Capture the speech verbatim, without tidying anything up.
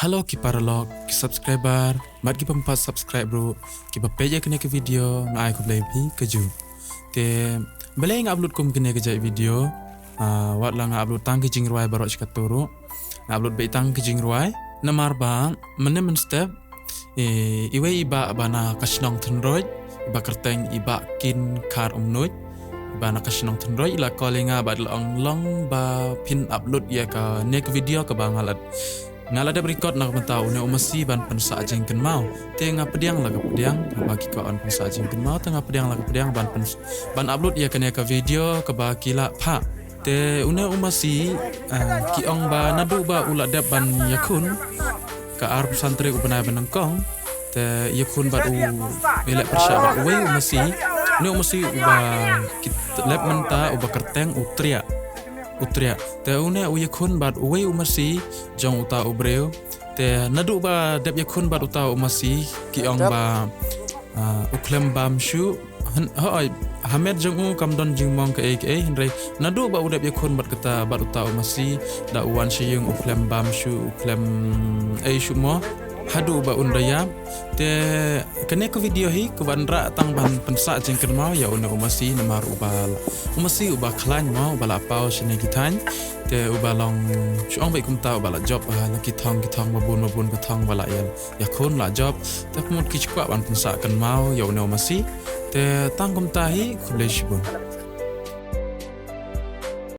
Hello ki paralok, ki subscriber bad ki bym pat subscribe ruh, kiba peit ïa kane ka video, nga ai khublei phi kajuh. Te balei nga upload kum kane ka jait video? Ah, wat la nga upload tang ki jingrwai baroh shi katto ruh, nga upload beit tang ki jingrwai. Namar ba mynne mynstep, eh, iwei i bah ba na ka shnong Thynroit, i ba kyrteng i Bah Kin Khar Umnuid, i ba na ka shnong Thynroit, i la call ïa nga bad i la ong long ba phin upload ïa kane ka video kaba nga la, nga la dep record na ka bynta une u masi ban pynsah jingkynmaw. Te nga pdiang la ka pdiang, haba ki kwah ban pynsah jingkynmaw, te nga pdiang la ka pdiang ban pyns-, ban upload ïa kane ka video kaba ki la phah. Te une u masi, ah, ki ong ba naduh ba u la dep ban ïakhun ka arphew san tarik u bnai ba nyngkong, te ïakhun bad u, ïaleh pyrshah bad uwei u masi, une u masi uba ki lep mynta uba kyrteng u Triah, u Triah. Te une u ïakhun bad uwei u masi jong uta u briew. Te naduh ba dep ïakhun bad uta u masi, ki ong ba, ah, u khlem bam shuh. Hynrei ha met jong u kam don jingmong kaei kaei, hynrei naduh ba u dep ïakhun bad kata, bad uta u masi, da u wan sha ïing u khlem bam shuh, u khlem ei shuh mo, haduh ba un da ïap. Te kane ka video hi ka wanrah tang ban pynsah jingkynmaw ïa une u masi, namar uba la, u masi uba khlaiñ mo, uba la paw shane ki thaiñ. Te uba long, shu ong beit kumta, uba la jop ha la ki thong ki thong, ba bun ba bun ka thong ba la ïa, ïakhun la jop. Te ka mut ki shu kwah ban pynsah kynmaw ïa une u masi. Te tang kumta hi, khublei shibun.